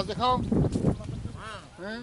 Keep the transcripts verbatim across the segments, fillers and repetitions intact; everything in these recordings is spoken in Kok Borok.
Dekhao. Hah? Hah?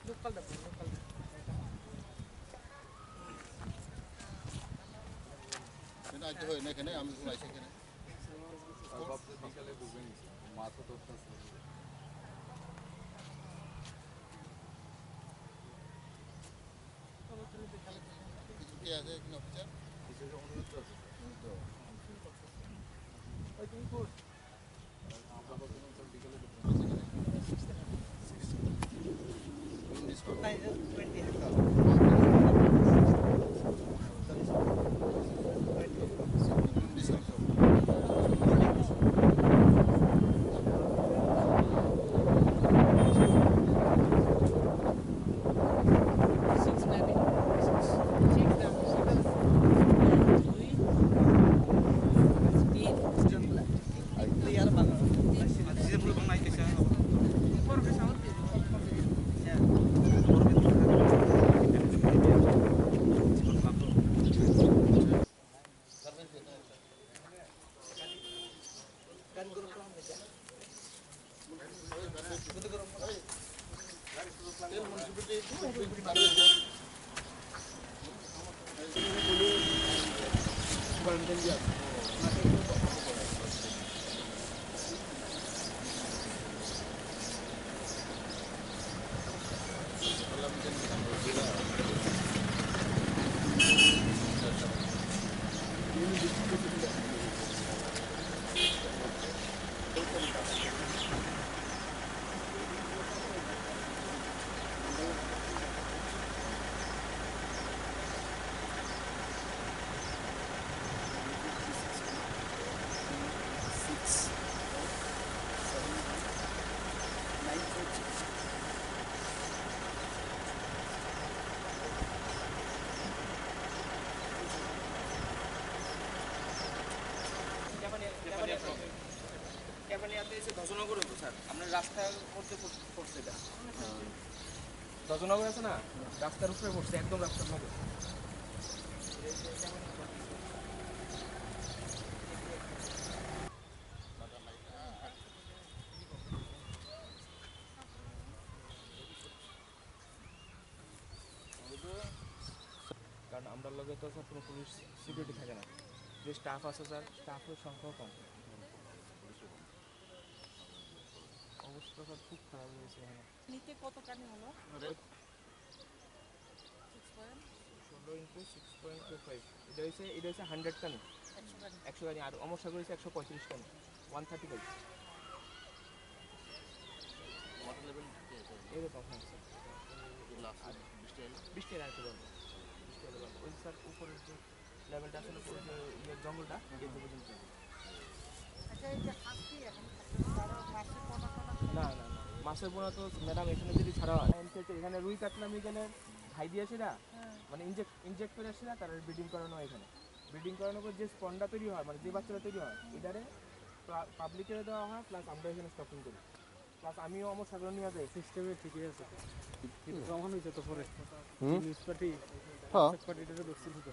Local da, local da. Kena aja hoy, ne kena, ami sulai se kena. Kya hai, kena picture? এখানে এসে ধসনগর হইব স্যার, আপনার রাস্তার মধ্যে পড়-, পড়ছে এটা। ধসনগর আছে না, রাস্তার উপরে পড়ছে, একদম রাস্তার মধ্যে। কারণ আমরার লগে তো স্যার কোনো পুলিশ সিকিউরিটি থাকে না, যে স্টাফ আছে স্যার, স্টাফের সংখ্যাও কম। অবস্থা স্যার খুব খারাপ হয়েছে এখানে। নিতে কত কানি হলো? ষোলো into six point two five, এটা হচ্ছে, এটা হচ্ছে হান্ড্রেড কানি, একশো কানি। আর অমর সাগর হচ্ছে একশো পঁয়ত্রিশ কানি, one thirty five. Water level এরকম, হ্যাঁ স্যার। বৃষ্টি এলে আর কি বলবো, বৃষ্টি এলে বলবো। ওই স্যার উপরের যে লেভেলটা আসলে পুরো যে ইয়ে জঙ্গলটা, এই পর্যন্ত। আচ্ছা, এই যে হাঁস কি এখন খাচ্ছে? তারা মাসে কটা কটা খায়? না, না, না, মাছের পোনা তো ম্যাডাম এখানে যদি ছাড়া হয়, এখানে রুই কাতলা নিয়ে গেলে ভাই দিয়ে আসে না, হ্যাঁ। মানে ইনজেক্ট, ইনজেক্ট করে আসে না, তারা ব্রিডিং করানো হয় এখানে। ব্রিডিং করানোর পর যে স্পন্ডা তৈরি হয়, মানে যে বাচ্চাটা তৈরি হয়, এটারে পা-, পাবলিকে দেওয়া হয়, প্লাস আমরা এখানে স্টকিং করি, প্লাস আমিও আমার সাগরে নিয়ে যাই। সিস্টেমে ঠিকই আছে, কিন্তু প্রমাণ হয়েছে তো পরে। হুম? নিউজ পার্টি, হ্যাঁ। পার্টি এটা তো দক্ষিণ থেকে।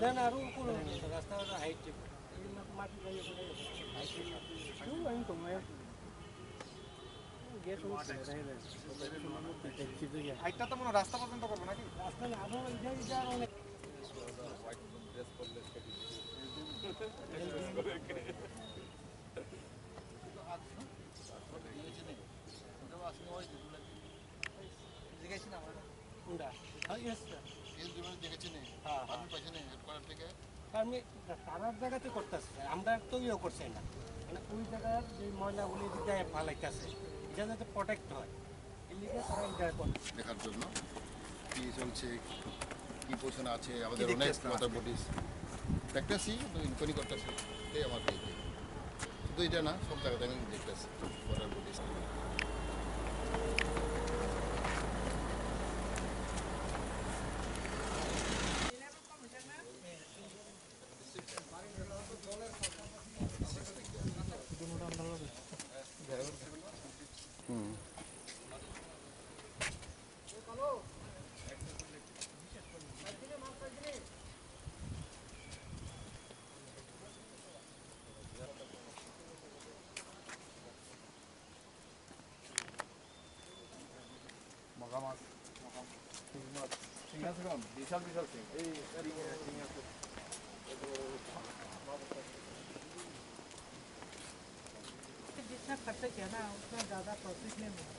না, না, আরো উপরে উঠে গেছে, রাস্তা হাইট। হাইটটা তো মনে হয় রাস্তা পর্যন্ত করবো নাকি? কোনটা? হ্যাঁ, yes, sir। এই জমির দেখেছি নি? হ্যাঁ, হ্যাঁ। আপনি পাইছেন নি হেডকোয়ার্টার থেকে? আমি তারার জায়গাতে করতেছি, স্যার। আমরা তো ইয়ে করছি না। মানে, ওই জায়গার যে ময়লাগুলি এদিক দিয়ে ফালাইতেছে, এটা যাতে প্রোটেক্ট হয়, এই লিগে তারা এটা করে। দেখার জন্য কি চলছে, কি পজিশনে আছে, আমাদের অনেক ওয়াটার বডিজ দেখতেছি, ইনকোয়ারি করতেছি, এটাই আমার। শুধু এটা না, সব জায়গাতে আমি দেখতেছি ওয়াটার বডিজ। মগা মাছ। শিং মাছ। শিং আছে কম? বিশাল বিশাল শিং। এই, এই, শিং আছে। जितना खर्चा किया ना, उतना ज़्यादा प्रॉफिट नहीं मिलता।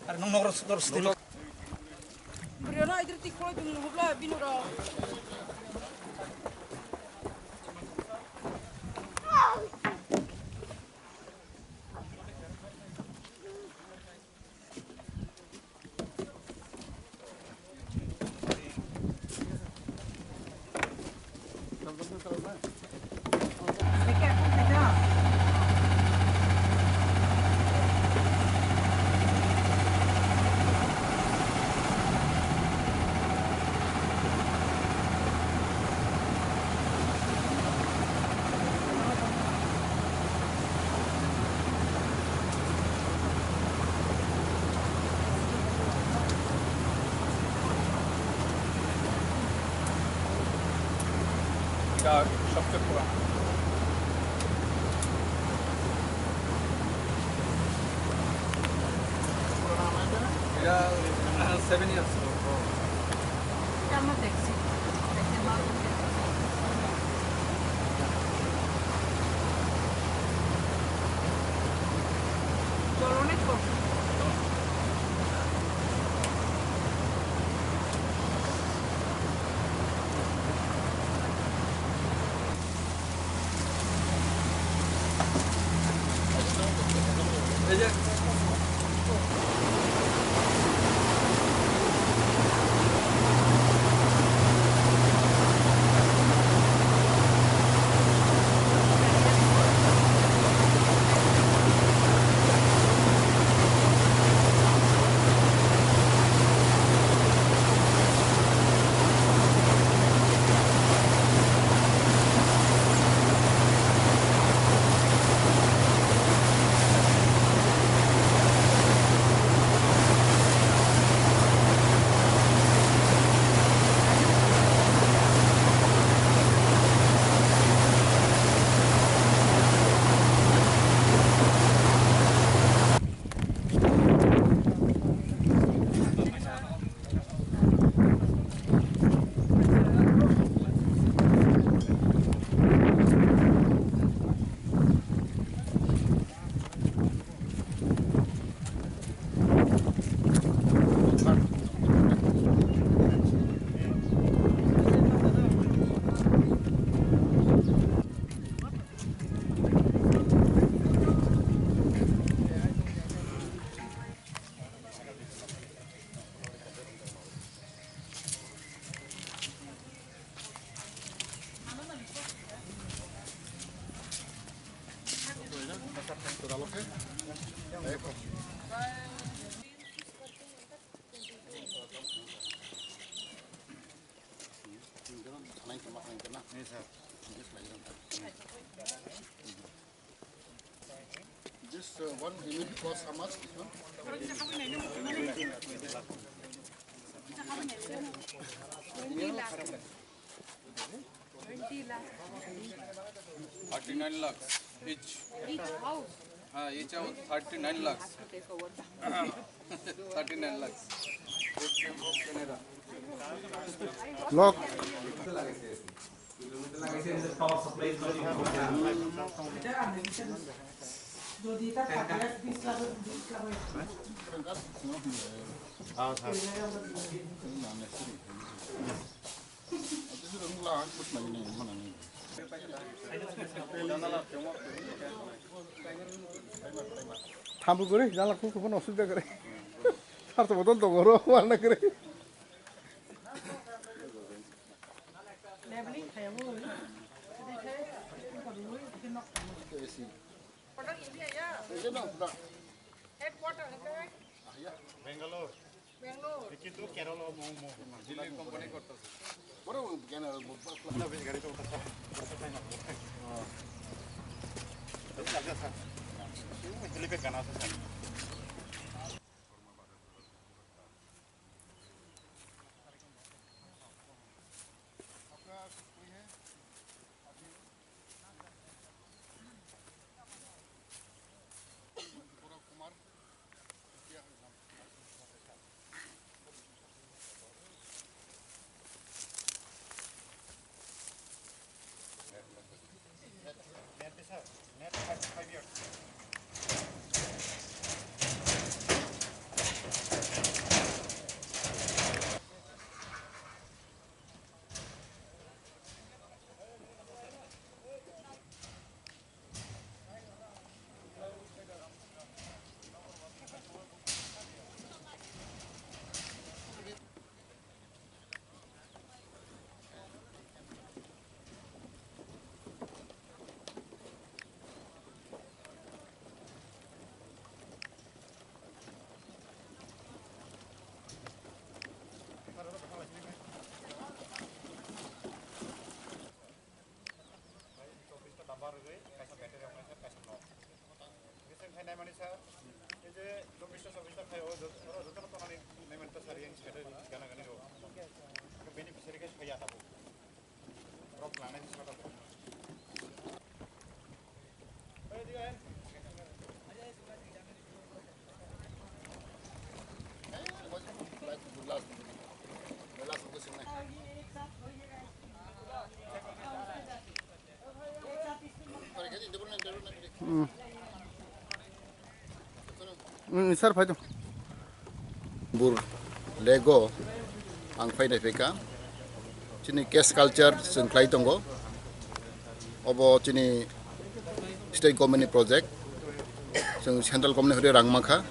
Are nong nokro sor stil. Bwrwino idri tik kholo dum hubla binuro. এটা সবচেয়ে পুরানো। এটা সেভেন ইয়ার্স। এটা আমরা দেখছি। দেখতে পারবো। জল অনেক কম। This, uh, one unit cost how much? This one? Twenty lakhs. Thirty-nine lakhs each. Each house? Ah, each house, thirty-nine lakhs. Thirty-nine lakhs. Lock. Thambu gori, jala kuku pun osubida gori. Sar to bodol to goro, warna gori. Bangalore. Bangalore. Ekito Kerala mo, mo. Delhi company korte. Boro gana, na, bhi gari to uta tha. Delhi pe gana asa. Kaisa battery rok naikha, kaisa nok. Bisi khai naimani sa, ei je chobbish ta chobbish ta khai o, jot-, oro jotono tongnani naimani ta sari yang side o gana gani rok. Beneficiary khe phaiya tabuk. Rok langnai sa tabuk. Hmm. Hmm, sir, phai tong. Bur lego ang phai nai phaikha. Chini case culture chwng khlai tongo. Obo chini state government ni project. Chwng central government ni hwnwi rang mankha.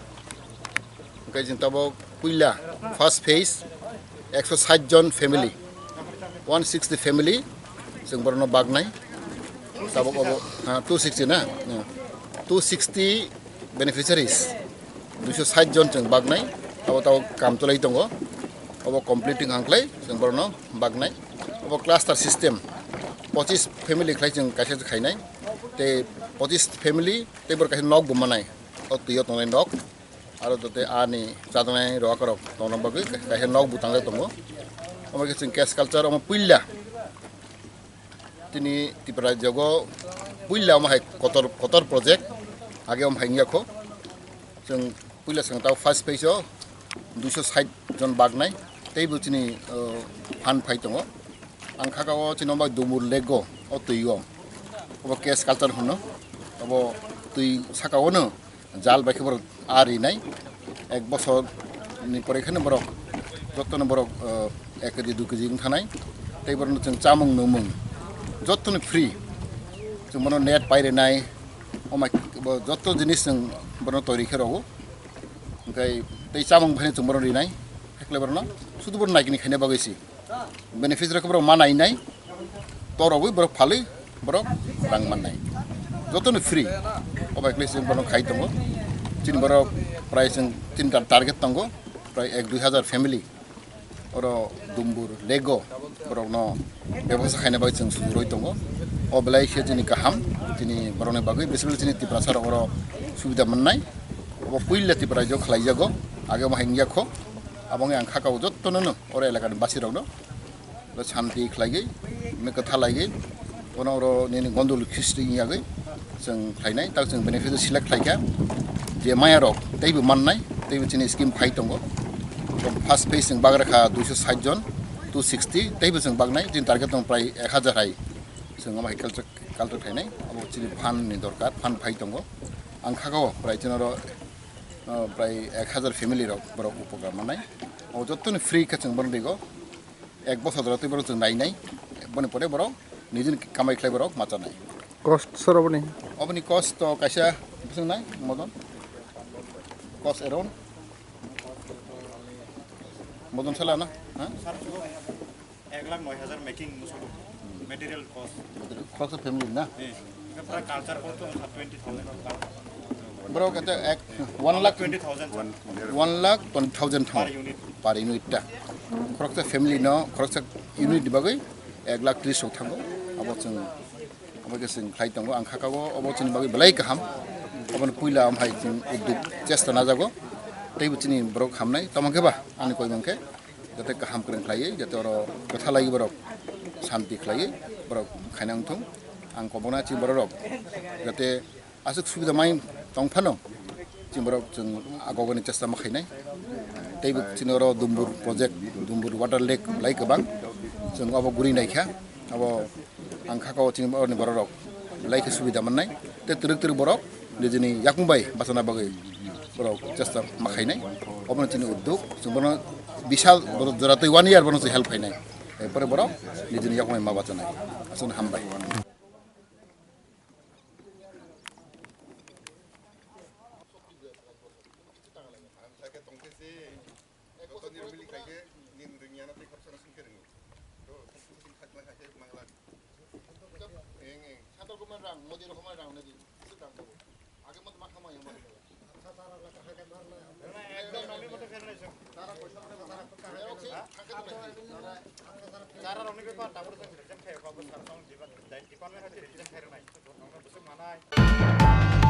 Hwnkhe chwng tabok puila first phase ekso sait jon family, one sixty family chwng borokno baknai. Tabok obo, ah, two sixty na? Ah, two sixty beneficiaries, duiso sait jon chwng baknai. Abo tabok kam cholai tongo. Obo completing hangklai chwng borokno baknai. Obo cluster system, pochis family khlai chwng kaisa khainai. Tei pochis family tei borok kaisa nok bo manai. O twi o tongnai nok. Aro joto ani chajaknai rok rok tongna bagwi kaisa nok bo tangjak tongo. Omo khe chwng case culture omo puila. Tini Tripura jogo puila omo hai kotor, kotor project age omo hai wngya kho. Chwng puila chwng tao first phase o duiso sait jon baknai tei bo chini, o, phan phai tongo. Ang kha ka o chini omo bai Dumur lake o, o twi o. Obo case culture hwno. Obo twi saka o no jal bai khe borok a rinai. Ek bosor ni pore khe no borok joto no borok, eh, ek kg dui kg wng thanai. Tei borok no chwng chamung nwngmung joto no free. Chwng bono net pai rinai. O mai bo joto jinis chwng bono toiri khe rogo. Hwnkhe tei chamung bai no chwng bono rinai. Hakle borok no sudu borok naikini khaina bagwi si. Beneficiary khe borok ma nainai, torogwi borok phalwi borok rang mannai. Jotono free. O bai khlai chwng bono khai tongo. Chini borok prai chwng tinta target tongo, prai ek dui hazar family. Oro Dumbur lego borokno bebosta khaina bai chwng sujurwi tongo. O belai khe chini kaham, chini borokni bagwi, basically chini Tiprasa rok oro subida mannai. Obo puila Tipra rajyo khlaijago, age omo hai wngya kho. Abo wngya ang kha kao jotono no oro elakani basi rokno. Bo shanti khlaigwi, mekotha laigwi, bono oro nini gondol khisti yagwi chwng khlainai, tak chwng benefit select khlaikha. Je maya rok teibo mannai, teibo chini scheme phai tongo. First phase chwng bagrakha duiso sait jon, two sixty, teibo chwng bagnai, chini target tong prai ek hazar hai chwng omo hai culture, culture khlainai. Abo chini fund ni dorkar, fund phai tongo. Ang kha kao prai chini oro, o, prai ek hazar family rok borok upokar mannai. O jottoni free khe chwng bono digo. Ek bosor jora twi borok chwng nainai, boni pore borok nijini kamai khlai borok machanai. Cost sor oboni? Oboni cost to kaisa bwswng nai modon. Cost around modon sala na, ha? Ek lakh noi hajar making musulo material cost. Khoroksa family na? Eh, pura culture cost to twenty thousand. Borok kete ek one lakh twenty thousand, sir. One lakh twenty thousand thang per unit. Per unit ta. Khoroksa family no, khoroksa unit ni bagwi ek lakh tris sok thango. Abo chwng, abo khe chwng khlai tongo. Ang kha kao, abo chini bagwi belai kaham. Abo ni puila am hai chwng uddog chesta najago. Teibo chini borok hamnai. Tamo khe ba ani koi mangkhe. Jate kaham kwrwng khlaiwi, jate oro kwthalai borok shanti khlaiwi borok khaina wngthung. Ang kobokna chini borok rok jate aswk subida mai tong phano chini borok chwng agogoni chesta ma khainai. Teibo chini oro Dumbur project, Dumbur water lake belai kwbang, chwng obo guri naikha. Abo ang kha kao chini borokni borok rok belai khe subida mannai tei twrwk twrwk borok nijini yakung bai bachana bagwi borok chesta ma khainai. Obono chini uddog, chwng bono bisal borok jora twi one year bono chwng help khainai. Erpore borok nijini yakung bai ma bachanai. Aswkno hambai. Joto nirmili khaikhe nini rwngya na tei khoroksa no swngkhe rwngo. To khoroksa swng khaklai khaikhe mangla. Eng eng. Central government rang, Modi rohormani rang nadi. Swk rang tongo. Age mot ma khamai ya mot. Ekdom nangni moto khe nai sir. Tara poisa mane tara. Chara rokni bepar tabuk jang resign khai kho, bo sar song department hai resign khai rwnai. Nokno busuk manai.